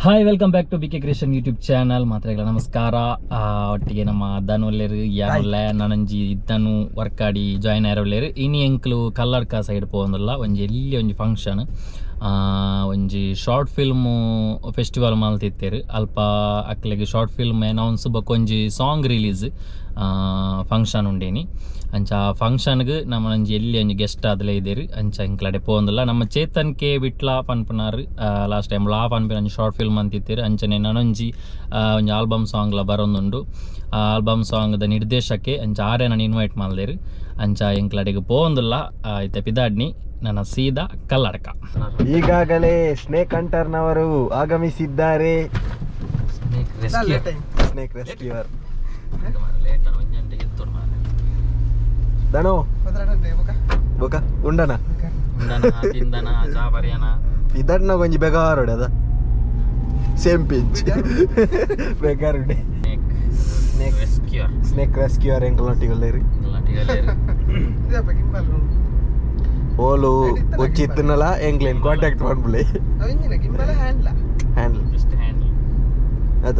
Hi welcome back to B K creation YouTube channel. ಮಾತ್ರೆಗಳ ನಮಸ್ಕಾರ. ಒಟ್ಟಿಗೆ ನಮ್ಮ ಧನುಲ್ಲೇರು ಯಾರುಲ್ಲ ನನಂಜಿ ಧನು ವರ್ಕಾಡಿ ಜಾಯ್ನ್ ಆಯಿರೋಲ್ಲೇರು. ಇನಿ ಎಂಕ್ಲು ಕಲ್ಲಡ್ಕ ಸೈಡ್ ಪೋವೊಂದುಲ್ಲ. ಒಂಜಿ ಎಲ್ಲಿ ಒಂಜಿ ಫಂಕ್ಷನ್, ಒಂಜಿ ಶಾರ್ಟ್ ಫಿಲ್ಮು ಫೆಸ್ಟಿವಲ್ ಮಲ್ತಿತ್ತೇರು. ಅಲ್ಪ ಅಕ್ಲೆಗ್ ಶಾರ್ಟ್ ಫಿಲ್ಮ್ ಅನೌನ್ಸ್ ಬೊಕ್ಕ ಒಂಜಿ ಸಾಂಗ್ ರಿಲೀಸ್ ಫಂಕ್ಷನ್ ಉಂಡೇನಿ. ಅಂಚ ಫಂಕ್ಷನ್ಗೆ ನಮ್ಮ ಒಂಜಿ ಎಲ್ಲಿ ಒಂಜಿ ಗೆಸ್ಟ್ ಆದಲೇ ಇದ್ದೀರಿ. ಅಂಚ ಎಂಕ್ಲಡೆ ಪೋವೊಂದುಲ್ಲ. ನಮ್ಮ ಚೇತನ್ ಕೆ ವಿಟ್ಲ ಪನ್ಪುನಾರ್ ಲಾಸ್ಟ್ ಟೈಮ್ ಲಾ ಪನ್ಪಿನ ಒಂಜಿ ಶಾರ್ಟ್ ಫಿಲ್ಮ್ ಅಂತಿತ್ತೀರು. ಅಂಚನೆ ನನೊಂಜಿ ಒಂಜಿ ಆಲ್ಬಮ್ ಸಾಂಗ್ಲ ಬರೊಂದುಂಡು. ಆ ಆಲ್ಬಮ್ ಸಾಂಗ್ದ ನಿರ್ದೇಶಕ್ಕೆ ಅಂಚ ಆರೆ ನಾನು ಇನ್ವೈಟ್ ಮಲ್ದೇರು. ಅಂಚ ಎಂಕ್ಲಡೆಗ್ ಪೋವೊಂದುಲ್ಲ. ಇತ್ತೆ ಪಿದಾಡ್ನಿ ನನ್ನ ಸೀದಾ ಕಲ್ಲಡ್ಕ. ಈಗಾಗಲೇ ಸ್ನೇಕ್ ಹಂಟರ್ನವರು ಆಗಮಿಸಿದ್ದಾರೆ. ಸ್ನೇಕ್ ರೆಸ್ಕ್ಯೂವರ್ ದಣು ಬೊಕ ಉಂಡನ ತಿಂದನ ಚಾ ಬರಿಯನ. ಇದನ್ನ ಒಂಜಿ ಬೆಗಾರುಡೆ ಅದ ಸೇಮ್ ಪಿಂಚ್ ಬೆಗಾರುಡೆ. Snake rescuer. ಸ್ನೇಕ್ ರೆಸ್ಕ್ಯೂವರ್ ಎಂಕಲ್ನೊಟ್ಟಿಗೊಲ್ಲೇರಿ. ಓಲು ಉಚ್ಚಿತ್ತನಲ ಎಂಕ್ಲೇನ್ ಕಾಂಟ್ಯಾಕ್ಟ್ ಮಾಡ್ಬಿಡಿ. Handle just handle. ಅದ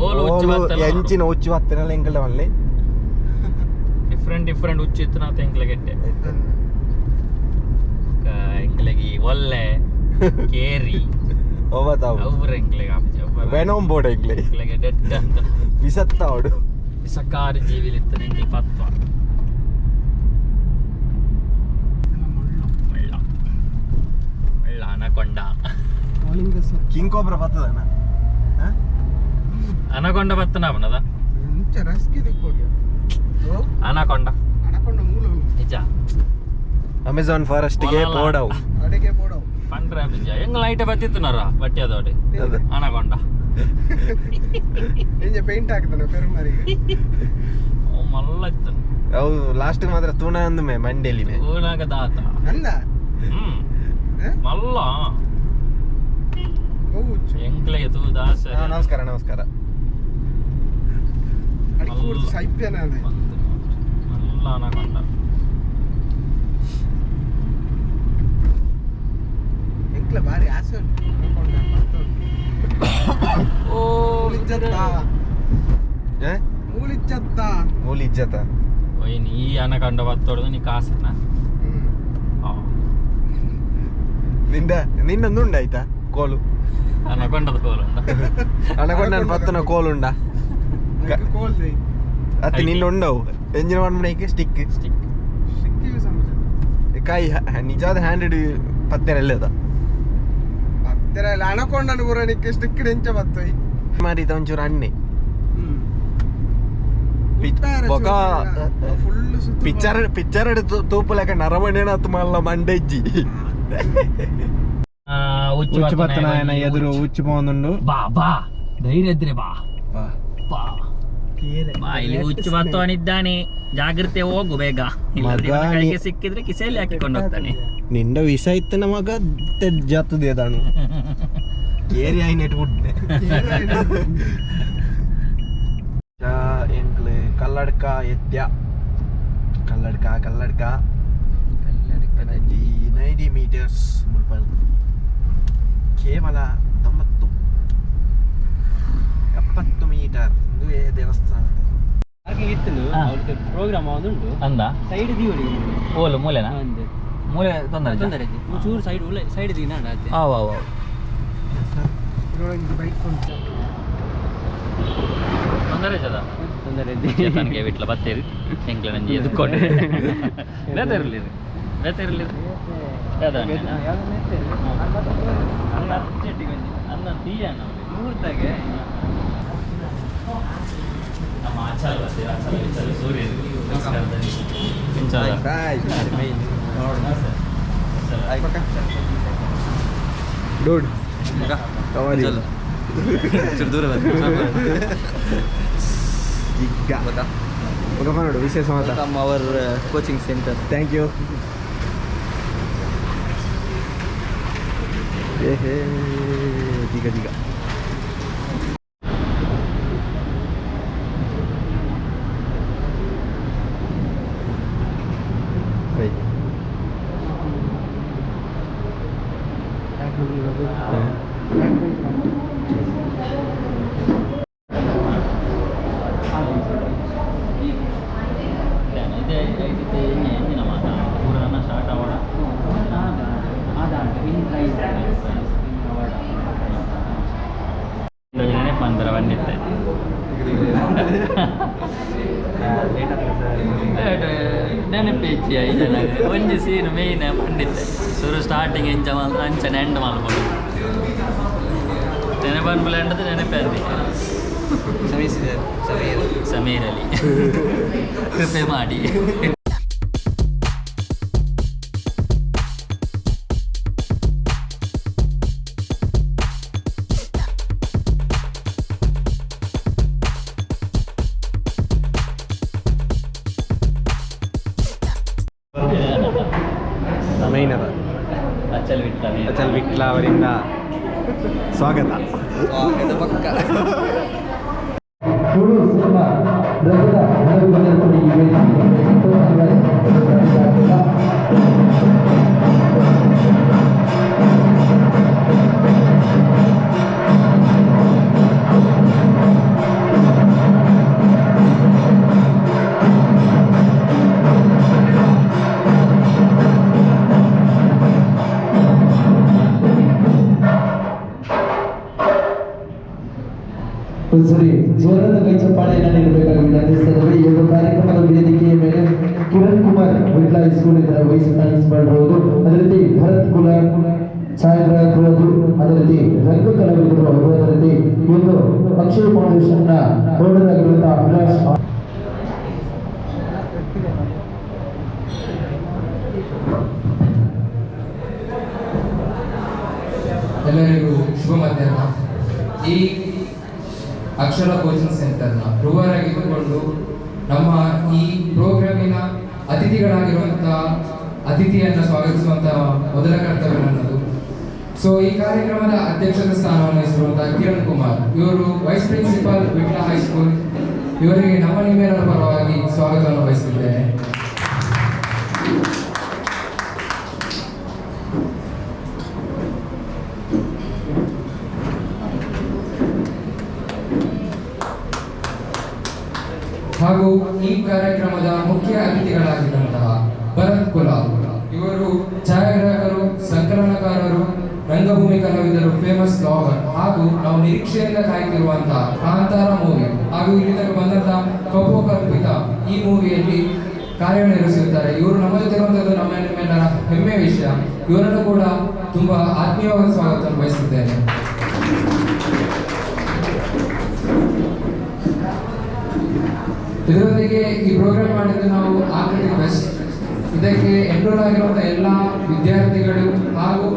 ಓಲು ಉಚ್ಚು ಓಲು ಬತ್ತಲ್ಲ. ಎಂಚಿನ ಉಚ್ಚು ಬತ್ತನಲ ಎಂಕಲ್ಡ ಮಲ್ಲೆ. ಡಿಫ್ರೆಂಟ್ ಡಿಫ್ರೆಂಟ್ ಹುಚ್ಚು ಇತ್ತು ನಾ ಎಂಕ್ಲೆಗೆಟ್ಟೆ ಎಂಕ್ಲೆಗಿ ಒಲ್ಲೆ ಕೇರಿ. ಒಬ್ಬತಾವು ಅವ್ರ ಎಂಕ್ಲೆಗ್ ಆಪುಜಿ. ವೆನೋಮ್ ಬೋರ್ಡ್ ಎಂಕ್ಲೆ. ಎಂಕ್ಲೆಗೆ ಡೆಡ್ ಅಂತ. ವಿಸತ್ತಾವಡು. ವಿಸಕಾರಿ ಜೀವಿಲಿತ್ತು ಎಂಕ್ಲೆ ಪತ್ವ ಮಳ್ಳ ಮಳ್ಳ ಅನಕೊಂಡ. King cobra ಬತ್ತದನ? ಅನಕೊಂಡ ಬತ್ತನ ಅವನದ ಅನಕೊಂಡ ನಿಜ. ಅಮೆಝಾನ್ ಫಾರೆಸ್ಟ್ ಗೆ ಪೋಡವು. ಪಂಡ್ರೆ ಬಿಜ ಎಂಗ್ ಲೈಟ್ ಬತ್ತಿತ್ತು ನರ ಬಟ್ಟಿ ಅದೋಡಿ. ಅದ. ಅನಕೊಂಡ. ಪೇಂಟ್ ಹಾಕ್ತಾನೆ ಪೆರುಮರಿಗೆ. ಅವು ಮಲ್ಲ ಇತ್ತು. ಅವು ಲಾಸ್ಟ್ ಮಾತ್ರ ತೂಣ ಅಂದು ಮೇ ಮಂಡೇಲಿ ಮೇ. ಊನಾಗ ದಾತ. ಅಲ್ಲ. ಹ್ಮ್ ಮಲ್ಲ ಎಂಕ್ಲೆಗೆ ತೂ ದಾಸ. ನಮಸ್ಕಾರ ನಮಸ್ಕಾರ. ಸೈಪ್ಯನ. ಮಲ್ಲ ಅನಕೊಂಡ. ಎಂಕ್ಲ ಬಾರಿ ಆಸೆ ಉಂಟು ಅನಕೊಂಡ ಬರ್ತುಂಟು. ಓ. ಮೂಲಿಜ್ಜತ್ತ. ಏ? ಮೂಲಿಜ್ಜತ್ತ. ಮೂಲಿ ಇಜ್ಜತ. ಒಯ್ನ್ ಈ ಅನಕೊಂಡ ಬತ್ತೊಡ್ದು ನೀ ಕಾಸನ. ನಿಂದ ನಿನ್ನೊಂದು ಉಂಡ ಆಯ್ತಾ ಕೋಲು? ಅನಕೊಂಡದ ಕೋಲು. ಅನಕೊಂಡ ಪತ್ತನ ಕೋಲುಂಡ. ಕೋಲ್. ಅತ್ತೆ ನಿನ್ನ ಉಂಡವು ಎಂಜಿನ್ ಮಾಡ್ಬಿಡಕ್ಕೆ ಸ್ಟಿಕ್. ಸ್ಟಿಕ್. ಸ್ಟಿಕ್ ಯೂಸ್ ಮಾಡ್ತಾರೆ. ಕಾಯಿ ನಿಜಾದ ಹ್ಯಾಂಡ್ ಪತ್ತೆರಲ್ಲ ಅದ. ಪತ್ತೆರ ಅನಕೊಂಡನು ಪೂರ ನಿಕ್ಕೆ ಸ್ಟಿಕ್ ಎಂಚ ಬತ್ತೋಯ್. ಮಾರಿದ ಒಂಚೂರು ಅಣ್ಣೆ ಬೊಕ ಫುಲ್. ಪಿಕ್ಚರ್ ಪಿಕ್ಚರ್ ತೂಪುಲೆಕ ನರಮಣೇನ ಮಲ್ಲ ಮಂಡೆಜ್ಜಿ. ಉಚ್ಚು ಬತ್ತನ ಎದುರು ಉಚ್ಚು ಪೋಂದುಂಡು. ಬಾ ಬಾ ಧೈರ್ಯ ಇದ್ರೆ ಬಾ ಬಾ ಬಾ ಇಲ್ಲಿ ಹುಚ್ಚು ಬತ್ತವನಿದ್ದಾನೆ, ಜಾಗ್ರತೆ ಹೋಗು ಬೇಗ, ಇಲ್ಲದ್ರೆ ಇವನ ಮಗ ಕೈಗೆ ಸಿಕ್ಕಿದ್ರೆ ಕಿಸೆಯಲ್ಲಿ ಹಾಕಿಕೊಂಡು ಹೋಗ್ತಾನೆ. ನಿಂಡ ವಿಷ ಇತ್ತು ಮಗ ಜಾತದೆ ದಾನು ಏರಿ ಆಯ್ನೆಟ್ ಬುಡ್ಡೆ ಎಂಕ್ಲೆ ಕಲ್ಲಡ್ಕ ಎತ್ಯ ಕಲ್ಲಡ್ಕ ಕಲ್ಲಡ್ಕ 90 ಮೀಟರ್ಸ್ ಮುಲ್ಪ ಕೇವಲ 90 70 ಮೀಟರ್ ಇಂದುವೇ ದೇವಸ್ಥಾನ. ಪ್ರೋಗ್ರಾಮ್ ಉಂಟು. ಅಂದ. ಸೈಡ್ ದೀವಡಿ. ಓಲು ಮೂಲೆನಾ? ಮೂಲೆ ತೊಂದರೆ. ತೊಂದರೆ ಚೂರು ಸೈಡ್ ಉಲ್ಲ ಸೈಡ್ ದೀನ ಅದೇ. ಆವ್ ಆವ್ ಆವ್. ಬೈಕ್ ಉಂಟು. ತೊಂದರೆ ಜದ. ತೊಂದರೆ. ಚೇತನ್ಗೆ ವಿಟ್ಲ ಬತ್ತೇರಿ ಎಂಕ್ಲೆ ನಂಜಿ ಎದುಕೊಂಡು ಬೇತೆ ಇರಲಿ ಬೇತೆ ಇರಲಿ ಅನ್ನ ತೀಯಣ್ಣ. ಮೂರ್ತಾಗೆ. ನಮ್ಮ ಆಚಾರ ಬತ್ತೀರ ಆಚಾರ ವಿಚಾರ ಸೂರ್ಯ ನಮಸ್ಕಾರ ಕಿಂಚಾಲ. ಡೂಡ್ ಚೂರು ದೂರ. ಈಗ ఒక ನೋಡು ವಿಶೇಷ ಮಾತಾ. Welcome our coaching centre. Thank you. ಏ ಹೇ ದಿಗ ದಿಗ ಬೈ. ಬಂದಿತ್ತೆ. ನೆನಪೇಚಿ ಐಜನ ಒಂಜಿ ಸೀನ್ ಮೇಯ್ನ್ ಪಂಡಿತ್ತೆ ಸುರು ಸ್ಟಾರ್ಟಿಂಗ್ ಎಂಚ ಮಾಲ್ ಅಂಚನೆ ಎಂಡ್ ಮಲ್ಪೊಡು ನೆನಪನ್ಪುಲೆ ಅಂಡದು ನೆನಪೇ ಅಂದಿ. ಸಮೀರ್. ಸಮೀರ್ ಅಲಿ, ಕೃಪೆ ಮಾಡಿ. ಮೈನರ ಅಚಲ್ ವಿಟ್ಲ. ಅಚಲ್ ವಿಟ್ಲ ಅವರಿಂದ ಸ್ವಾಗತ. ಪಕ್ಕ. ತುಳು ಸಿನಿಮಾ ರಂಗದ ನೆರವು ಈ ವೇದಿಕೆ. ಸರಿ, ಜೋರಾದ ಕೈ ಚಪ್ಪಾಳೆಯನ್ನು ನೀಡಬೇಕಾಗಿ ವಿನಂತಿಸುತ್ತೇವೆ. ಈ ಒಂದು ಕಾರ್ಯಕ್ರಮದ ವೇದಿಕೆಯ ಮೇಲೆ ಕಿರಣ್ ಕುಮಾರ್ ವಿಟ್ಲ ಹೈಸ್ಕೂಲ್ ಇದರ ವೈಸ್ ಪ್ರಿನ್ಸಿಪಾಲ್ ರವರು, ಅದೇ ರೀತಿ ಭರತ್ ಕುಲಾರ್ ಛಾಯಾಗ್ರಾಹಕರು, ಅದೇ ರೀತಿ ರಂಗ ಕಲಾವಿದರು ಅವರು, ಅದೇ ರೀತಿ ಈ ಒಂದು ಅಕ್ಷಯ್ ಫೌಂಡೇಶನ್ ನ ಫೌಂಡರ್ ಆಗಿರುವಂತಹ ಅಭಿಲಾಷ್. ಎಲ್ಲರಿಗೂ ಶುಭ ಮಧ್ಯಾಹ್ನ. ಈ ಅಕ್ಷರ ಕೋಚಿಂಗ್ ಸೆಂಟರ್ನ ರೂವರಾಗಿದ್ದುಕೊಂಡು ನಮ್ಮ ಈ ಪ್ರೋಗ್ರಾಮಿನ ಅತಿಥಿಗಳಾಗಿರುವಂತಹ ಅತಿಥಿಯನ್ನು ಸ್ವಾಗತಿಸುವಂತಹ ಮೊದಲ ಕರ್ತವ್ಯ ನನ್ನದು. ಸೊ ಈ ಕಾರ್ಯಕ್ರಮದ ಅಧ್ಯಕ್ಷತೆ ಸ್ಥಾನವನ್ನು ವಹಿಸಿರುವಂತಹ ಕಿರಣ್ ಕುಮಾರ್ ಇವರು, ವೈಸ್ ಪ್ರಿನ್ಸಿಪಾಲ್, ವಿಟ್ಲ ಹೈಸ್ಕೂಲ್, ಇವರಿಗೆ ನಮ್ಮ ನಿಮ್ಮೆಲ್ಲರ ಪರವಾಗಿ ಸ್ವಾಗತವನ್ನು ಬಯಸಿದ್ದೇನೆ. ಹಾಗೂ ಈ ಕಾರ್ಯಕ್ರಮದ ಮುಖ್ಯ ಅತಿಥಿಗಳಾಗಿದ್ದಂತಹ ಭರತ್ ಕುಲಾಲ್ ಇವರು ಛಾಯಾಗ್ರಾಹಕರು, ಸಂಕಲನಕಾರರು, ರಂಗಭೂಮಿ ಕಲಾವಿದರು, ಫೇಮಸ್ ವ್ಲಾಗರ್ ಹಾಗೂ ನಾವು ನಿರೀಕ್ಷೆಯಿಂದ ಕಾಯ್ತಿರುವಂತಹ ಕಾಂತಾರ ಮೂವಿ ಹಾಗೂ ಇಲ್ಲಿ ತನಕ ಬಂದಂತಹ ಕಪೋಕಲ್ಪಿತ ಈ ಮೂವಿಯಲ್ಲಿ ಕಾರ್ಯನಿರ್ವಹಿಸುತ್ತಾರೆ. ಇವರು ನಮ್ಮ ಜೊತೆ ಇರುವಂತದ್ದು ನಮ್ಮ ನಿಮ್ಮೆಲ್ಲರ ಹೆಮ್ಮೆ ವಿಷಯ. ಇವರನ್ನು ಕೂಡ ತುಂಬಾ ಆತ್ಮೀಯವಾದ ಸ್ವಾಗತವನ್ನು ಬಯಸುತ್ತೇನೆ. ಇದರೊಂದಿಗೆ ಈ ಪ್ರೋಗ್ರಾಮ್ ಮಾಡಿದ್ದು ನಾವು ಆಕೃತಿ ಫೆಸ್ಟ್. ಇದಕ್ಕೆ ಎನ್ರೋಲ್ ಆಗಿರುವಂತಹ ಎಲ್ಲ ವಿದ್ಯಾರ್ಥಿಗಳು ಹಾಗೂ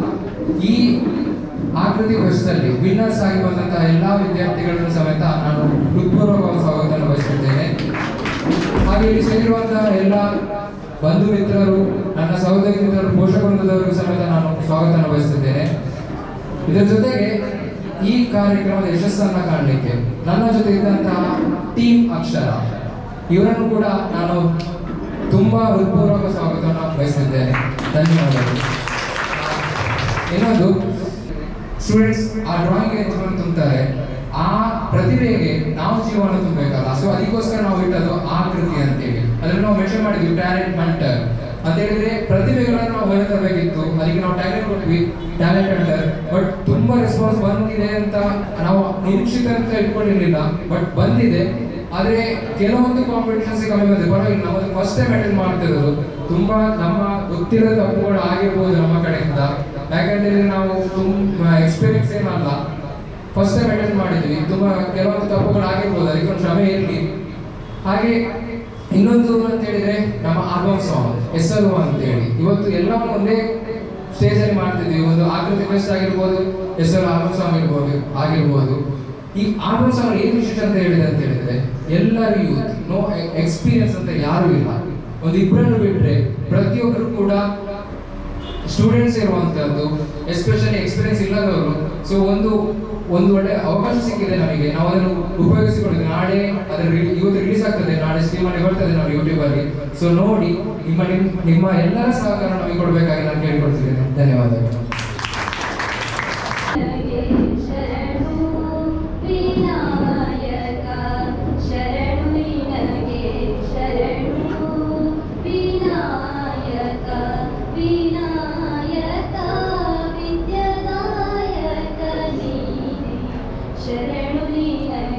ಈ ಆಕೃತಿ ಫೆಸ್ಟ್ ಅಲ್ಲಿ ವಿನ್ನರ್ಸ್ ಆಗಿ ಬಂದಂತಹ ಎಲ್ಲ ವಿದ್ಯಾರ್ಥಿಗಳನ್ನು ಸಮೇತ ನಾನು ಹೃತ್ಪೂರ್ವಕವಾದ ಸ್ವಾಗತವನ್ನು ಬಯಸುತ್ತೇನೆ. ಹಾಗೆ ಇಲ್ಲಿ ಸೇರಿರುವಂತಹ ಎಲ್ಲ ಬಂಧು ಮಿತ್ರರು, ನನ್ನ ಸಹೋದರಿ ಮಿತ್ರರು, ಪೋಷಕ ವೃಂದದವರಿಗೂ ಸಮೇತ ನಾನು ಸ್ವಾಗತವನ್ನು ಬಯಸುತ್ತೇನೆ. ಇದರ ಜೊತೆಗೆ ಈ ಕಾರ್ಯಕ್ರಮದ ಯಶಸ್ಸನ್ನ ಕಾಣಲಿಕ್ಕೆ ನನ್ನ ಜೊತೆ ಇದ್ದಂತಹ ಟೀಮ್ ಅಕ್ಷರ ಇವರನ್ನು ಕೂಡ ನಾನು ತುಂಬಾ ಹೃತ್ಪೂರ್ವಕ ಸ್ವಾಗತವನ್ನು ಬಯಸಿದ್ದೇನೆ. ಧನ್ಯವಾದಗಳು. ಇನ್ನೊಂದು, ಸ್ಟೂಡೆಂಟ್ಸ್ ಆ ಡ್ರಾಯಿಂಗ್ ಜೀವನ ತುಂಬುತ್ತಾರೆ. ಆ ಪ್ರತಿಭೆಗೆ ನಾವು ಜೀವನ ತುಂಬಬೇಕಲ್ಲ. ಸೊ ಅದಕ್ಕೋಸ್ಕರ ನಾವು ಇಟ್ಟದ್ದು ಆಕೃತಿ ಅಂತೇಳಿ. ಅದ್ರಲ್ಲಿ ನಾವು ಮೆನ್ಷನ್ ಮಾಡಿದ್ವಿ ಟ್ಯಾಲೆಂಟ್ ಹಂಟರ್ ಅಂತ ಹೇಳಿದ್ರೆ ಪ್ರತಿಭೆಗಳನ್ನು ನಾವು ಹೊರ ತರಬೇಕಿತ್ತು. ಅದಕ್ಕೆ ನಾವು ಟ್ಯಾಲೆಂಟ್ ಕೊಟ್ವಿ, ಟ್ಯಾಲೆಂಟ್ ಹಂಟರ್. ಬಟ್ ತುಂಬಾ ರೆಸ್ಪಾನ್ಸ್ ಬಂದಿದೆ ಅಂತ ನಾವು ನಿರೀಕ್ಷಿತ ಅಂತ ಇಟ್ಕೊಂಡಿರ್ಲಿಲ್ಲ, ಬಟ್ ಬಂದಿದೆ. ಆದ್ರೆ ಕೆಲವೊಂದು ಕಾಂಪಿಟೇಷನ್ಸ್ ಕಮ್ಮಿ ಬಂದಿದೆ. ಪರವಾಗಿಲ್ಲ, ನಾವು ಫಸ್ಟ್ ಟೈಮ್ ಅಟೆಂಡ್ ಮಾಡ್ತಿರೋದು. ತುಂಬಾ ನಮ್ಮ ಗೊತ್ತಿರೋ ತಪ್ಪುಗಳು ಆಗಿರ್ಬೋದು ನಮ್ಮ ಕಡೆಯಿಂದ. ಯಾಕಂತ ನಾವು ತುಂಬಾ ಎಕ್ಸ್ಪೀರಿಯನ್ಸ್ ಏನಲ್ಲ, ಫಸ್ಟ್ ಟೈಮ್ ಅಟೆಂಡ್ ಮಾಡಿದ್ವಿ. ತುಂಬಾ ಕೆಲವೊಂದು ತಪ್ಪುಗಳು ಆಗಿರ್ಬೋದು, ಅದಕ್ಕೆ ಒಂದು ಕ್ಷಮೆ ಇರಲಿ. ಹಾಗೆ ಇನ್ನೊಂದು ಅಂತ ಹೇಳಿದ್ರೆ ನಮ್ಮ ಆಲ್ಬಮ್ ಸಾಂಗ್ ಹೆಸರು ಅಂತ ಹೇಳಿ ಇವತ್ತು ಎಲ್ಲ ಒಂದೇ ಸ್ಟೇಜ್ ಅಲ್ಲಿ ಮಾಡ್ತಿದ್ವಿ. ಒಂದು ಆಕೃತಿ ಫೆಸ್ಟ್ ಆಗಿರ್ಬೋದು, ಹೆಸರು ಆಲ್ಬಮ್ ಸಾಂಗ್ ಆಗಿರ್ಬೋದು. ಈ ಆಲ್ಬಮ್ ಸಾಂಗ್ ಏನು ವಿಶೇಷ ಅಂತ ಹೇಳಿದ್ರೆ ಎಲ್ಲರೂ ಯೂತ್, ನೋ ಎಕ್ಸ್ಪೀರಿಯನ್ಸ್ ಅಂತ ಯಾರು ಇಲ್ಲ. ಒಂದು ಇಬ್ಬರನ್ನು ಬಿಟ್ರೆ ಪ್ರತಿಯೊಬ್ಬರು ಕೂಡ ಸ್ಟೂಡೆಂಟ್ಸ್ ಇರುವಂತದ್ದು, ಎಸ್ಪೆಷಲಿ ಎಕ್ಸ್ಪೀರಿಯನ್ಸ್ ಇಲ್ಲದವರು. ಸೊ ಒಂದು ಒಂದು ಒಳ್ಳೆ ಅವಕಾಶ ಸಿಕ್ಕಿದೆ ನಮಗೆ, ನಾವು ಅದನ್ನು ಉಪಯೋಗಿಸಿಕೊಂಡಿದ್ದೇವೆ. ನಾಳೆ ಅದರ ಇವತ್ತು ರಿಲೀಸ್ ಆಗ್ತದೆ, ನಾಳೆ ಸ್ಟ್ರೀಮ್ ಅಲ್ಲಿ ಬರ್ತದೆ ನಾವು ಯೂಟ್ಯೂಬ್ ಅಲ್ಲಿ. ಸೊ ನೋಡಿ, ನಿಮ್ಮ ನಿಮ್ಮ ಎಲ್ಲರ ಸಹಕಾರ ನಮಗೆ ಕೊಡಬೇಕಾಗಿ ನಾನು ಕೇಳಿಕೊಳ್ತಿದ್ದೇನೆ. ಧನ್ಯವಾದಗಳು. ಶರಣು ವಿನಾಯಕ, ಶರಣು ನಿನಗೆ ಶರಣು ವಿನಾಯಕ. ವಿನಾಯಕ ವಿದ್ಯಾದಾಯಕ ನೀನೆ, ಶರಣು ನಿನಗೆ.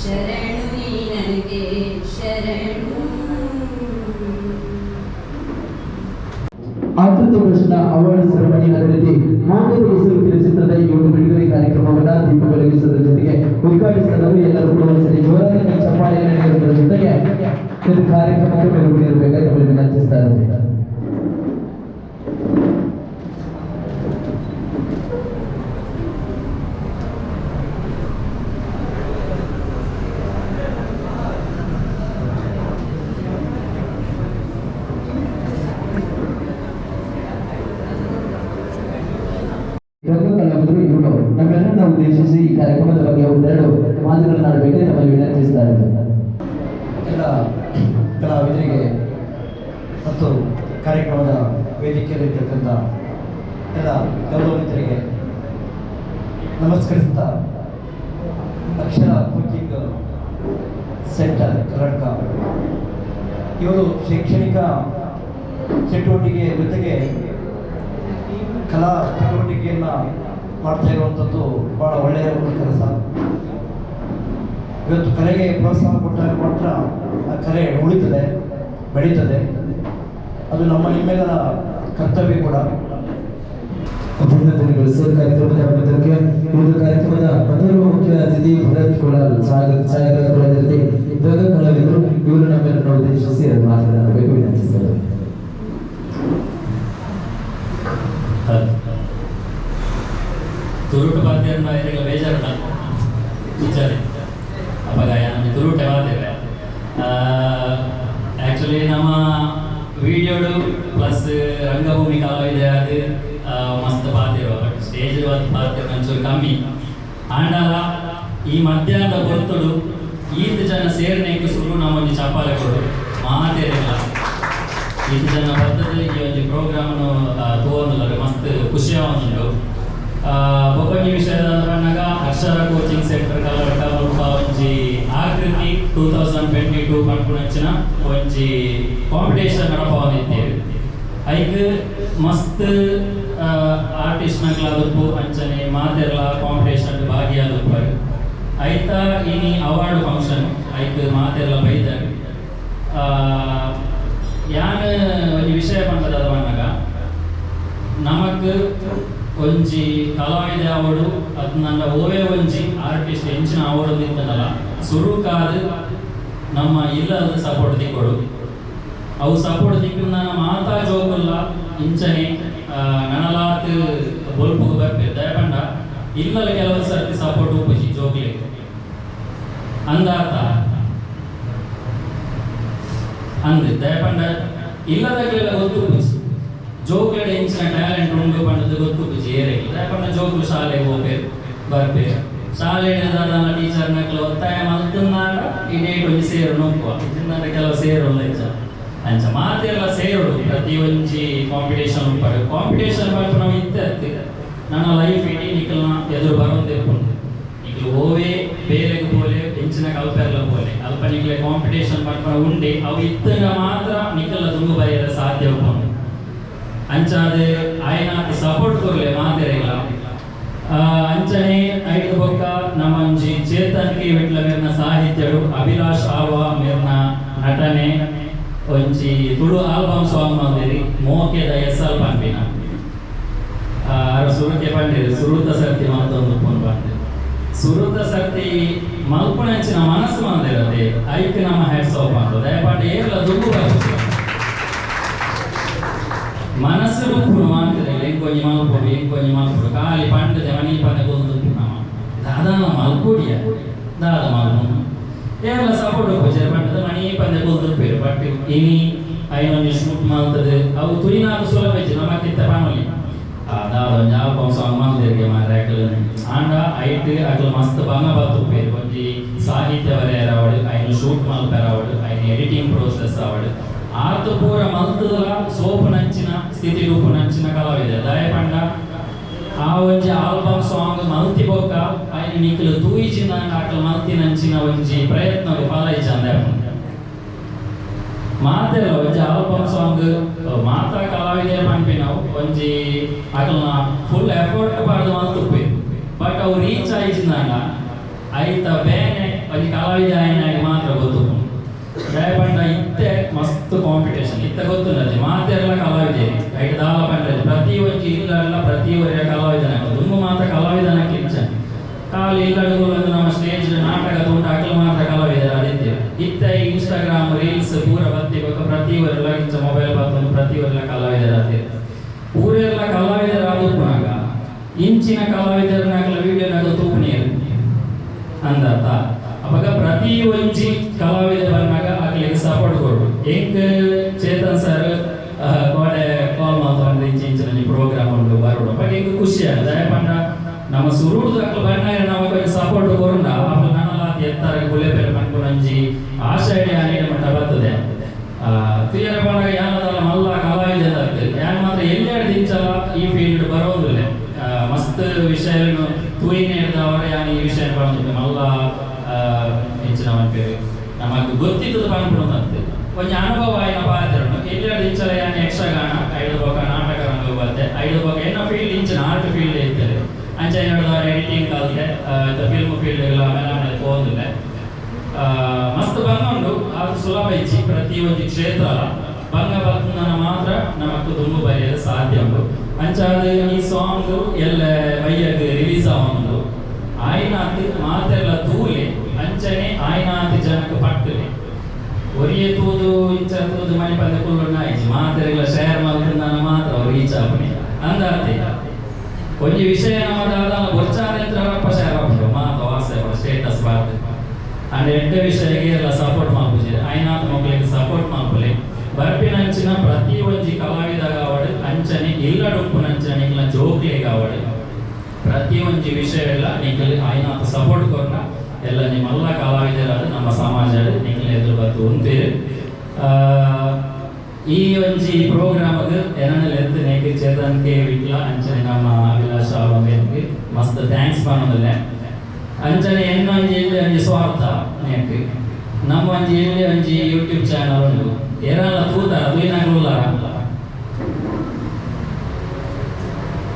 ಶರಣು ನಿನಗೆ ಶರಣು. ಆಕೃತಿ ಪ್ರಶ್ನ ಅವಾರ್ಡ್ ಸೆರೆಮನಿ, ಅದೇ ರೀತಿ ಮೌಲ್ಯದ ಹೆಸರು ಕಿರುಚಿತ್ರದ ಈ ಒಂದು ಬಿಡುಗಡೆ ಕಾರ್ಯಕ್ರಮವನ್ನ ದೀಪ ಬೆಳಗಿಸುವುದರ ಜೊತೆಗೆ ಉದ್ಘಾಟಿಸಿದರು. ಎಲ್ಲರೂ ಕೂಡ ಒಂದ್ಸರಿ ಜೋರಾಗಿ ಚಪ್ಪಾಳೆಯನ್ನು ನೀಡುವುದರ ಜೊತೆಗೆ ಈ ಕಾರ್ಯಕ್ರಮಕ್ಕೆ ಮೆರುಗು ನೀಡಬೇಕಾಗಿ ವಿನಂತಿಸ್ತಾ ಇದ್ದೇನೆ. ರಂಗ ಕಲಾವಿದರು ಇವರು ನಮ್ಮೆಲ್ಲರನ್ನ ಉದ್ದೇಶಿಸಿ ಈ ಕಾರ್ಯಕ್ರಮದ ಬಗ್ಗೆ ಒಂದೆರಡು ಮಾತುಗಳನ್ನ ಆಡಬೇಕೆ ನಮ್ಮಲ್ಲಿ ವಿನಂತಿಸ್ತಾ ಇದ್ದಾರೆ. ಎಲ್ಲ ಕಲಾವಿದರಿಗೆ ಮತ್ತು ಕಾರ್ಯಕ್ರಮದ ವೇದಿಕೆಯಲ್ಲಿರ್ತಕ್ಕಂಥ ಎಲ್ಲ ಗೌರವಾನ್ವಿತರಿಗೆ ನಮಸ್ಕರಿಸ್ತಾ, ಅಕ್ಷರ ಕೋಚಿಂಗ್ ಸೆಂಟರ್ ಕರ್ನಾಟಕ ಇವರು ಶೈಕ್ಷಣಿಕ ಚಟುವಟಿಕೆಯ ಜೊತೆಗೆ ಕಲಾ ಚಟುವಟಿಕೆಯನ್ನು ಮಾಡ್ತಾ ಇರುವಂಥದ್ದು ಭಾಳ ಒಳ್ಳೆಯ ಒಂದು ಕೆಲಸ. ಇವತ್ತು ಕಲೆಗೆ ಪ್ರೋತ್ಸಾಹ ಕೊಟ್ಟಾಗ ಮಾತ್ರ ಆ ಕಲೆ ಉಳಿತದೆ, ಬೆಳೀತದೆ. ಅದು ನಮ್ಮ ನಿಮ್ಮೆಲ್ಲರ ಕರ್ತವ್ಯ ಕೂಡ. ಅಭಿನಂದನೆಗಳು ಸರ್. ಕಾರ್ಯಕ್ರಮದ ಅಭಿನಂದನೆಗೆ ಈ ಒಂದು ಕಾರ್ಯಕ್ರಮದ ಮತ್ತೋರ್ವ ಮುಖ್ಯ ಅತಿಥಿ ಭರತ್ ಕೊಳಲ್ ಛಾಯಾಗ್ರಾಹಕರು, ಅದೇ ರೀತಿ ರಂಗ ಕಲಾವಿದರು ಇವರು ನಮ್ಮೆಲ್ಲರನ್ನು ಉದ್ದೇಶಿಸಿ ಎರಡು ಮಾತನಾಡಬೇಕು ವಿನಂತಿಸ್ತಾರೆ. ತುರುಟು ಪಾತ್ಯರ್ನ ಎರೆಗಳ ಬೇಜಾರುಂಡ ವಿಚಾರ ಅಪಗ ನಮಗೆ ತುರುಟೆ ವಾದೇವೆ. ಆ್ಯಕ್ಚುಲಿ ನಮ್ಮ ವಿಡಿಯೋಡು ಪ್ಲಸ್ ರಂಗಭೂಮಿ ಕಲಾವಿದೆ ಅದು ಮಸ್ತ್ ಪಾತಿರುವ, ಬಟ್ ಸ್ಟೇಜ್ ಪಾತಿರುವ ಒಂಚೂರು ಕಮ್ಮಿ. ಆಂಡಲ ಈ ಮಧ್ಯಾಹ್ನದ ಹೊರ್ತುಡು ಈತ ಜನ ಸೇರ್ನೆಕ್ ಸುರು ನಮ್ಮೊಂಜಿ ಚಪ್ಪಾಳೆ ಕೊಡು ಮಾತೇರಿಲ್ಲ. ಈತ ಜನ ಬರ್ತದೆ ಈ ಒಂಜಿ ಪ್ರೋಗ್ರಾಮ್ನು ತೋಂದುಲ್ಲರು ಮಸ್ತ್ ಖುಷಿಯಾವೊಂದುಂಡು. ಬೊಕೊಂಜಿ ವಿಷಯದ ಪನ್ನಗ ಅಕ್ಷರ ಕೋಚಿಂಗ್ ಸೆಂಟರ್ ಕಲ್ಲಡ್ಕ ಮುಲ್ಪ ಒಂಜಿ ಆಕೃತಿ 2022 ಪನ್ಪುನಂಚಿನ ಒಂಜಿ ಕಾಂಪಿಟೇಷನ್ ನಡಪವೊಂದಿತ್ತೇವೆ. ಐಕ್ ಮಸ್ತ್ ಆರ್ಟಿಸ್ಟ್ ನಕ್ಲಾದುಪ್ಪು ಅಂಚನೆ ಮಾತೆರ್ಲ ಕಾಂಪಿಟೇಷನ್ ಭಾಗಿಯಾದುಪ್ಪರು. ಐತ ಇನಿ ಅವಾರ್ಡ್ ಫಂಕ್ಷನ್ ಐಕ್ ಮಾತೆರ್ಲ ಬೈದರು. ಯಾನ್ ಒಂಜಿ ವಿಷಯ ಪಂಡದ ಪನ್ನಗ ನಮಕ್ ಒಂಜಿ ಕಲಾವಿದೆ ಅವಡು ಅದ್ನಂಡ ಓವೇ ಒಂಜಿ ಆರ್ಟಿಸ್ಟ್ ಎಂಚಿನ ಅವಡು ನಿಂತನಲ್ಲ ಸುರುಕಾದ ನಮ್ಮ ಇಲ್ಲದ ಸಪೋರ್ಟ್ ತಿಕ್ಕೊಡು. ಅವು ಸಪೋರ್ಟ್ ತಿಕ್ಕಿನ ಮಾತಾ ಜೋಕುಲ್ಲ ಇಂಚನೆ ನನಲಾತ್ ಬೊಲ್ಪುಗು ಬರ್ಪೇರು. ದಯಪಂಡ ಇಲ್ಲದ ಕೆಲವು ಸರ್ತಿ ಸಪೋರ್ಟ್ ಉಪ್ಪುಜಿ ಜೋಕ್ಲೆ ಅಂದಾತ ಅಂದ್ ದಯಪಂಡ ಇಲ್ಲದಾಗಲೆಲ್ಲ ಗೊತ್ತು ಉಪ್ಪುಜಿ ಜೋಕ್ಲೆಡ ಎಂಚಿನ ಟ್ಯಾಲೆಂಟ್ ಉಂಡು ಪಂಡದು ಗೊತ್ತು ಉಪ್ಪುಜಿ ಏರೆಗ್. ದಯಪಂಡ ಜೋಕ್ಲು ಶಾಲೆಗೆ ಹೋಗ್ಬೇರು ಬರ್ಪೇರು. ಶಾಲೆಡ್ ದಾದನ ಟೀಚರ್ ನಕ್ಲು ಒತ್ತಾಯ ಮಲ್ತುಂದಾಂಡ ಈ ಡೇಟ್ ಒಂಜಿ ಸೇರು ನೋಪುವ ಇಜ್ಜಿಂದಾಂಡ ಕೆಲವು ಸೇರು ಇಜ್ಜ ಅಂಚ ಮಾತೆಲ್ಲ ಸೇರುಡು ಪ್ರತಿ ಒಂಜಿ ಕಾಂಪಿಟೇಷನ್ ಉಪ್ಪಡು. ಕಾಂಪಿಟೇಷನ್ ಪನ್ಪುನವು ನಾವು ಇತ್ತೆ ನನ್ನ ಲೈಫ್ ಇಡೀ ನಿಕಲ್ನ ಎದುರು ಬರೋಂದಿಪ್ಪುಂಡು. ನಿಕ್ಲು ಓವೇ ಬೇಲೆಗ್ ಪೋಲೆ ಎಂಚಿನ ಕಲ್ಪೆರ್ಲ ಪೋಲೆ ಅಲ್ಪ ನಿಕ್ಲೆ ಕಾಂಪಿಟೇಷನ್ ಪನ್ಪುನ ಉಂಡೆ ಅವು ಇತ್ತಂಗ ಮಾತ್ರ ನಿಕಲ್ನ ದುಂಬು ಬರೆಯರೆ ಸಾಧ್ಯ ಉಪ್ಪುಂಡು. ಅಂಚಾದ ಆಯ್ನ ಸಪೋರ್ಟ್ ಕೊರ್ಲೆ ಮಾತೆರೆಗ್ಲ. ಅಂಚನೆ ಐದು ಬೊಕ್ಕ ನಮ್ಮಂಜಿ ಚೇತನ್ ಕೆ ವಿಟ್ಲ ಮೇರ್ನ ಸಾಹಿತ್ಯಡು, ಅಭಿಲಾಷ್ ಆಳ್ವ ಮೇರ್ನ ನಟನೆ ಒಂಜಿ ತುಳು ಆಲ್ಬಮ್ ಸಾಂಗ್ ಮಂದಿರಿ ಮೋಕೆದ ಎಸ್ ಎಲ್ ಪನ್ಪಿನ ಆರ ಸುರುಕೆ ಪಂಡಿರಿ ಸುರುತ ಸರ್ತಿ ಮಲ್ತೊಂದು ಪೋನ್ ಪಂಡಿರಿ ಸುರುತ ಸರ್ತಿ ಮಲ್ಪುನಂಚಿನ ಮನಸ್ಸು ಮಂದಿರತೆ ಐಕ್ ನಮ್ಮ ಹೆಡ್ಸ್ ಆಫ್ ಅಂತ ದಯಪಾಂಡ ಏರ್ಲ ದುಂಬು ಬರ್ಪುಜಿ ಮನಸ್ಸು ಉಪ್ಪುನು ಮಾಂತಿರಲ್ಲ ಎಂಕೊಂಜಿ ಮಲ್ಪೊಡು ಎಂಕೊಂಜಿ ಮಲ್ಪೊಡು ಖಾಲಿ ಪಂಡದೆ ಮಣಿ ಪಂಡೆ ಗೊತ್ತುಪ್ಪು ನಮ್ಮ ದಾದಾನ ಮಲ್ಪೊಡಿಯ ದಾದ ಮಲ್ಪುನು ಏರ್ಲ ಸಪೋರ್ಟ್ ಉಪ್ಪುಜೆರ್ ಪಂಡದ ಮಣಿ ಪಂಡೆ ಗೊತ್ತುಪ್ಪೇರು. ಬಟ್ ಇನಿ ಐನೊಂಜಿ ಶೂಟ್ ಮಲ್ತದೆ ಅವು ತುಯಿನಾಕು ಸುಲಭ ಇಜ್ಜಿ ನಮಕ್ಕಿತ್ತ ಪನೊಲಿ ದಾದ ಒಂಜಿ ಆಲ್ಬಮ್ ಸಾಂಗ್ ಮಲ್ದೆರ್ಗೆ ಮಾರ್ರೆ ಅಕ್ಲು ಆಂಡ ಐಟ್ ಅಕ್ಲು ಮಸ್ತ್ ಬಂಗ ಬತ್ತುಪ್ಪೇರು. ಒಂಜಿ ಸಾಹಿತ್ಯ ಬರೆಯರ ಅವಡು ಐನು ಶೂಟ್ ಮಲ್ಪೆರ ಅವಡು ಐನು ಎಡಿಟಿಂಗ್ ಪ್ರೋಸೆಸ್ ಅವಡು ಆತು ಪೂರ ಮಲ್ತದಲ ಸೋಪು ನಂಚಿನ ಸ್ಥಿತಿ ರೂಪು ನಂಚಿನ ಕಲಾವಿದೆ. ದಯಪಂಡ ಆ ಒಂಜಿ ಆಲ್ಬಮ್ ಸಾಂಗ್ ಮಲ್ತಿ ಬೊಕ್ಕ ಐನು ನಿಕ್ಲು ತೂಯಿಜಿನ ಅಕ್ಲು ಮಲ್ತಿ ನಂಚಿನ ಒಂಜಿ ಪ್ರಯತ್ನ ಫಲ ಇಜ್ಜಂದೆ ಮಾತೆಲ್ಲ ಒಂಜಿ ಆಲ್ಬಮ್ ಸಾಂಗ್ ಮಾತಾ ಕಲಾವಿದೆ ಪನ್ಪಿನವು ಒಂಜಿ ಅಕ್ಲ್ನ ಫುಲ್ ಎಫರ್ಟ್ ಪಾಡ್ದು ಮಲ್ತುಪ್ಪೆ. ಬಟ್ ಅವು ರೀಚ್ ಆಯಿಜಿಂದಾಂಡ ಐತ ಬೇನೆ ಒಂಜಿ ಕಲಾವಿದ ಆಯಿನಾಗ ಮಾತ್ರ ಗೊತ್ತು. ದಯಪಂಡ ಇತ್ತೆ ಮಸ್ತ್ ಕಾಂಪಿಟೇಷನ್ ಇತ್ತೆ ಗೊತ್ತುಂಡತೆ ಮಾತೆಲ್ಲ ಕಲಾವಿದೆ ಐಟ್ ದಾಲ ಪಂಡ ಪ್ರತಿ ಒಂಜಿ ಇಲ್ಲಲ್ಲ ಪ್ರತಿ ಒರಿಯ ಕಲಾವಿದನ ದುಂಬು ಮಾತ್ರ ಕಲಾವಿದನ ಕಿಚ್ಚ ಕಾಲು ಇಲ್ಲಡುಗಳು ನಮ್ಮ ಸ್ಟೇಜ್ ನಾಟಕ ತೂಟ ಅಕಲು ಮಾತ್ರ ಕಲಾವಿದರ ಅದಿದ್ದೇವೆ. ಇತ್ತ ಇನ್ಸ್ಟಾಗ್ರಾಮ್ ರೀಲ್ಸ್ ಪೂರ ಬತ್ತಿ ಬೊಕ್ಕ ಪ್ರತಿ ಒರೆಲ್ಲ ಇಂಚ ಮೊಬೈಲ್ ಬತ್ತೊಂದು ಪ್ರತಿ ಒರೆಲ್ಲ ಕಲಾವಿದರ ಅದೇ ಪೂರೆಲ್ಲ ಕಲಾವಿದರ ಆದುಪ್ಪುನಾಗ ಇಂಚಿನ ಕಲಾವಿದರನಾಗಲ ವಿಡಿಯೋನಾಗ ತೂಪುನೀರು ಅಂದಾತ. ಅವಾಗ ಪ್ರತಿ ಒಂಜಿ ಕಲಾವಿದ ಬಂದಾಗ ಅಕ್ಲೆಗ್ ಸಪೋರ್ಟ್ ಕೊಡು. ಎಂಕ್ ಚೇತನ್ ಸರ್ ಕೋಡೆ ಕಾಲ್ ಮಾತಾಡಿದ್ರೆ ಇಂಚ ಇಂಚಿನ ಪ್ರೋಗ್ರಾಮ್ ಉಂಟು ಬರೋಡು ಅವಾಗ ಎಂಕ್ ಖುಷಿ ಆಯ್ತು. ದಯಪಂಡ ನಮ್ಮ ಸುರುಡ್ದು ಅಕ್ಲು ಬಣ್ಣ ನಾವು కొంచెం ಸಪೋರ್ಟ್ ಕೊರುಂಡ ಅಪ್ಪ ನನಲ ಎತ್ತರ ಗುಲೆ ಬೇರೆ ಪನ್ಪುನಂಜಿ ಆಶಯ ಅನೇಕ ಮಟ್ಟ ಬರ್ತದೆ. ತುಯರ ಪಂಡಗ ಯಾನದಲ್ಲ ಮಲ್ಲ ಕಲಾವಿದ ಯಾನ್ ಮಾತ್ರ ಎಲ್ಲೆರಡು ಇಂಚಲ ಈ ಫೀಲ್ಡ್ ಬರೋದಿಲ್ಲ. ಮಸ್ತ್ ವಿಷಯ ತೂಯಿನೇ ಇರ್ದವರ ಯಾನ್ ಈ ವಿಷಯ ಪಂಡ ಮಲ್ಲ ಇಂಚಿನ ಪನ್ಪೇರು ನಮಗ್ ಗೊತ್ತಿದ್ದದು ಪನ್ಪುನಂತೆ ಒಂಜಿ ಅನುಭವ ಆಯ್ನ ಪಾತ್ರನು ಎಲ್ಲೆರಡು ಇಂಚಲ ಯಾನ್ ಯಕ್ಷಗಾನ ಐದು ಬೊಕ ನಾಟಕ ರಂಗ ಬತ್ತೆ ಐದು ಬೊಕ ಎನ್ನ ಫೀಲ್ಡ್ ಇಂಚಿನ ಆರ್ಟ್ ಫೀಲ್ಡ್ ಇರ್ತದೆ. ಅಂಚ ಏನಾದ್ರು ಎಡಿಟಿಂಗ್ ಕಲ್ತೆ ಫಿಲ್ಮ್ ಫೀಲ್ಡ್ ಮೇಲೆ ಹೋದಿಲ್ಲ ಮಸ್ತ್ ಬಂಗ ಉಂಡು. ಅದು ಸುಲಭ ಇಚ್ಚಿ ಪ್ರತಿ ಒಂಜಿ ಕ್ಷೇತ್ರ ಬಂಗ ಬತ್ತನ ಮಾತ್ರ ನಮಕ್ ದುಂಬು ಬರೆಯಲು ಸಾಧ್ಯ ಉಂಟು. ಅಂಚಾದ ಈ ಸಾಂಗ್ ಎಲ್ಲ ಬಯ್ಯಗ್ ರಿಲೀಸ್ ಆವೊಂದು ಆಯ್ನಾತ್ ಮಾತೆಲ್ಲ ತೂಲೆ ಅಂಚನೆ ಆಯ್ನಾತ್ ಜನಕ್ಕೆ ಪಟ್ಟಲೆ ಒರಿಯೆ ತೂದು ಇಂಚ ತೂದು ಮನೆ ಪಂದೆ ಕುಲ್ಲುಂಡ ಆಯ್ಚಿ ಮಾತೆರೆಲ್ಲ ಶೇರ್ ಮಲ್ತಂದಾನ ಮಾತ್ರ ಅವ್ರು ರೀಚ್ ಆಪುನಿ ಅಂದಾತೆ. ಒಂಜಿ ವಿಷಯ ನಮ್ಮ ದಾದಾಲ ಬೊರ್ಚಾನೆತ್ರಪ್ಪ ಶೇರ್ ಆಪುಂಡು ಮಾತ ವಾಟ್ಸಪ್ ಸ್ಟೇಟಸ್ ಬಾರ್ದು ಅಂಡ್ ಎಡ್ಡೆ ವಿಷಯಕ್ಕೆ ಎಲ್ಲ ಸಪೋರ್ಟ್ ಮಲ್ಪುಜಿ ಆಯ್ನಾತ್ ಮಕ್ಕಳಿಗೆ ಸಪೋರ್ಟ್ ಮಲ್ಪುಲೆ. ಬರ್ಪಿನಂಚಿನ ಪ್ರತಿ ಒಂಜಿ ಕಲಾವಿದ ಕಾವಡು ಅಂಚನೆ ಇಲ್ಲಡುಪ್ಪುನಂಚನೆ ನಿಂಗ್ಲ ಜೋಕ್ಲೆ ಕಾವಡು ಪ್ರತಿ ಒಂಜಿ ವಿಷಯ ಎಲ್ಲ ನಿಂಗಲ್ ಆಯ್ನಾತ್ ಸಪೋರ್ಟ್ ಕೊರ್ನ ಎಲ್ಲ ನಿಮ್ಮೆಲ್ಲ ಕಲಾವಿದರಾದ ನಮ್ಮ ಸಮಾಜ ನಿಂಗ್ಲ ಎದುರು ಬತ್ತು ಉಂತೇರು. ಈ ಒಂಜಿ ಪ್ರೋಗ್ರಾಮ್ ಏನನ್ನೆಲ್ಲ ಎತ್ತು ನೇಕ್ ಚೇತನ್ ಕೆ ವಿಟ್ಲ ಅಂಚನೆ ನಮ್ಮ ಅಭಿಲಾಷ್ ಆಳ್ವಂಗೆ ಮಸ್ತ್ thanks ಮಾಡೋದಿಲ್ಲ. ಅಂಚನೆ ಎನ್ನೊಂಜಿ ಇಲ್ಲಿ ಒಂಜಿ ಸ್ವಾರ್ಥ ನೇಕ್ ನಮ್ಮ ಒಂಜಿ ಇಲ್ಲಿ ಒಂಜಿ ಯೂಟ್ಯೂಬ್ ಚಾನಲ್ ಉಂಟು ಏರಲ್ಲ ತೂತಾರ ತೂಯಿನಾಗ್ಲುಲ್ಲಾರ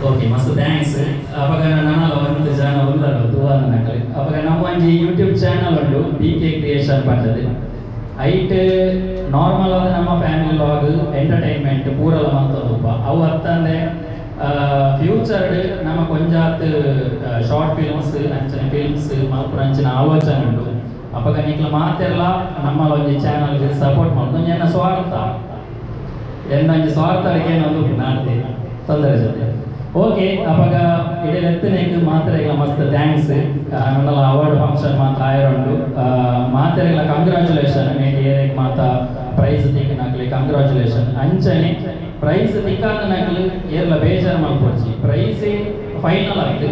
ಓಕೆ ಮಸ್ತ್ thanks. ಅವಾಗ ನನಲ ಒಂದು ಜನ ಉಲ್ಲರು ತೂವನ ನಕಲಿ. ಅವಾಗ ನಮ್ಮ ಒಂಜಿ ಯೂಟ್ಯೂಬ್ ಚಾನಲ್ ಉಂಟು ಬಿ ಕೆ ಕ್ರಿಯೇಷನ್ ಪಂಡದು ಐಟ್ ನಾರ್ಮಲ್ ಆದ ನಮ್ಮ ಫ್ಯಾಮಿಲಿ ಲಾಗ್ ಎಂಟರ್ಟೈನ್ಮೆಂಟ್ ಪೂರಲ ಮಲ್ತೊಂದುಪ್ಪ ಅವು ಅತ್ತಂದೆ ಫ್ಯೂಚರ್ಡ್ ನಮ್ಮ ಕೊಂಜಾತ್ ಶಾರ್ಟ್ ಫಿಲ್ಮ್ಸ್ ಅಂಚನೆ ಫಿಲ್ಮ್ಸ್ ಮಲ್ಪುನ ಅಂಚಿನ ಆಲೋಚನೆ ಉಂಟು. ಅಪಗ ನಿಕ್ಲ ಮಾತೆಲ್ಲ ನಮ್ಮ ಒಂಜಿ ಚಾನಲ್ಗೆ ಸಪೋರ್ಟ್ ಮಲ್ತು ಎನ್ನ ಸ್ವಾರ್ಥ ಎನ್ನೊಂಜಿ ಸ್ವಾರ್ಥ ಅಡಿಗೆ ಒಂದು ನಾಡ್ತೆ ತೊಂದರೆ ಜೊತೆ ಓಕೆ. ಅಪಗ ಇಡೀ ಎತ್ತನೇಕ್ ಮಾತ್ರೆಗಳ ಮಸ್ತ್ thanks. ನನ್ನಲ್ಲ ಅವಾರ್ಡ್ ಫಂಕ್ಷನ್ ಮಾತ್ರ ಆಯರುಂಡು ಮಾತ್ರೆಗಳ ಕಂಗ್ರ್ಯಾಚುಲೇಷನ್ ಮೇಟ್ ಏರೇಗ್ ಮಾತ ಪ್ರೈಸ್ ತಿಕ್ಕನಾಕ್ಲಿ ಕಂಗ್ರ್ಯಾಚುಲೇಷನ್. ಅಂಚನೆ ಪ್ರೈಸ್ ತಿಕ್ಕಾಂದನಾಕ್ಲಿ ಏರ್ಲ ಬೇಜಾರು ಮಲ್ಪೊಡ್ಚಿ ಪ್ರೈಸ್ ಫೈನಲ್ ಆಯ್ತು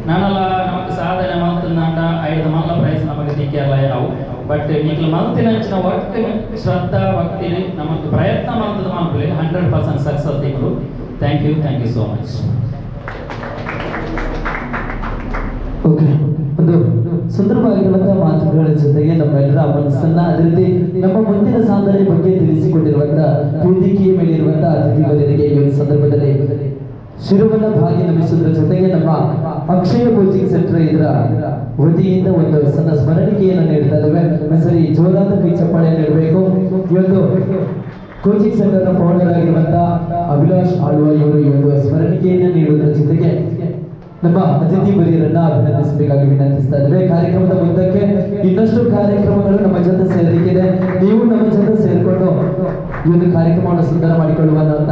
ನಾನಲ್ಲ ನಮಕ್ ಸಾಧನೆ ಮಲ್ತಂದಾಂಡ ಐದು ಮಲ್ಲ ಪ್ರೈಸ್ ನಮಗೆ ತಿಕ್ಕೆಲ್ಲ ಯಾವು ಬಟ್ ನಿಕ್ಲು ಮಲ್ತಿನಂಚಿನ ವರ್ಕ್ ಶ್ರದ್ಧಾ ಭಕ್ತಿ ನಮಕ್ ಪ್ರಯತ್ನ ಮಲ್ತದ ಮಲ್ಪುಲೆ 100% success ತಿಕ್ಕಲು. Thank you, thank you so much. Okay, ಒಂದು ಸುಂದರವಾಗಿರುವಂತಹ ಮಾತುಗಳ ಜೊತೆಗೆ ನಮ್ಮೆಲ್ಲರ ಮನಸ್ಸನ್ನ ಅದೇ ರೀತಿ ನಮ್ಮ ಮುಂದಿನ ಸಾಧನೆ ಬಗ್ಗೆ ತಿಳಿಸಿಕೊಂಡಿರುವಂತಹ ವೇದಿಕೆಯ ಮೇಲಿರುವಂತಹ ಅತಿಥಿಗಳಿಗೆ ಈ ಒಂದು ಸಂದರ್ಭದಲ್ಲಿ ಶಿರವನ್ನ ಭಾಗಿ ನಮಿಸುವುದರ ಜೊತೆಗೆ ನಮ್ಮ ಅಕ್ಷಯ ಕೋಚಿಂಗ್ ಸೆಂಟರ್ ಇದರ ವತಿಯಿಂದ ಒಂದು ಸಣ್ಣ ಸ್ಮರಣಿಕೆಯನ್ನು ನೀಡ್ತಾ ಇದ್ದೇವೆ. ಒಂದ್ಸರಿ ಜೋರಾದ ಕೈ ಚಪ್ಪಾಳೆಯನ್ನು ನೀಡಬೇಕು. ಈ ಒಂದು ಕೋಚಿಂಗ್ ಸೆಂಟರ್ನ ಫೌಂಡರ್ ಆಗಿರುವಂತಹ ಅಭಿಲಾಷ್ ಆಳ್ವ ಇವರು ಈ ಒಂದು ಸ್ಮರಣಿಕೆಯನ್ನು ನೀಡುವುದರ ಜೊತೆಗೆ ನಮ್ಮ ಅತಿಥಿ ಬರಿಯರನ್ನ ಅಭಿನಂದಿಸಬೇಕಾಗಿ ವಿನಂತಿಸ್ತಾ ಇದ್ದೇವೆ. ಕಾರ್ಯಕ್ರಮದ ಮುಂದಕ್ಕೆ ಇನ್ನಷ್ಟು ಕಾರ್ಯಕ್ರಮಗಳು ನಮ್ಮ ಜೊತೆ ಸೇರಲಿಕ್ಕಿದೆ. ನೀವು ನಮ್ಮ ಜೊತೆ ಸೇರಿಕೊಂಡು ಈ ಒಂದು ಕಾರ್ಯಕ್ರಮವನ್ನು ಸುಂದರ ಮಾಡಿಕೊಳ್ಳುವಂತ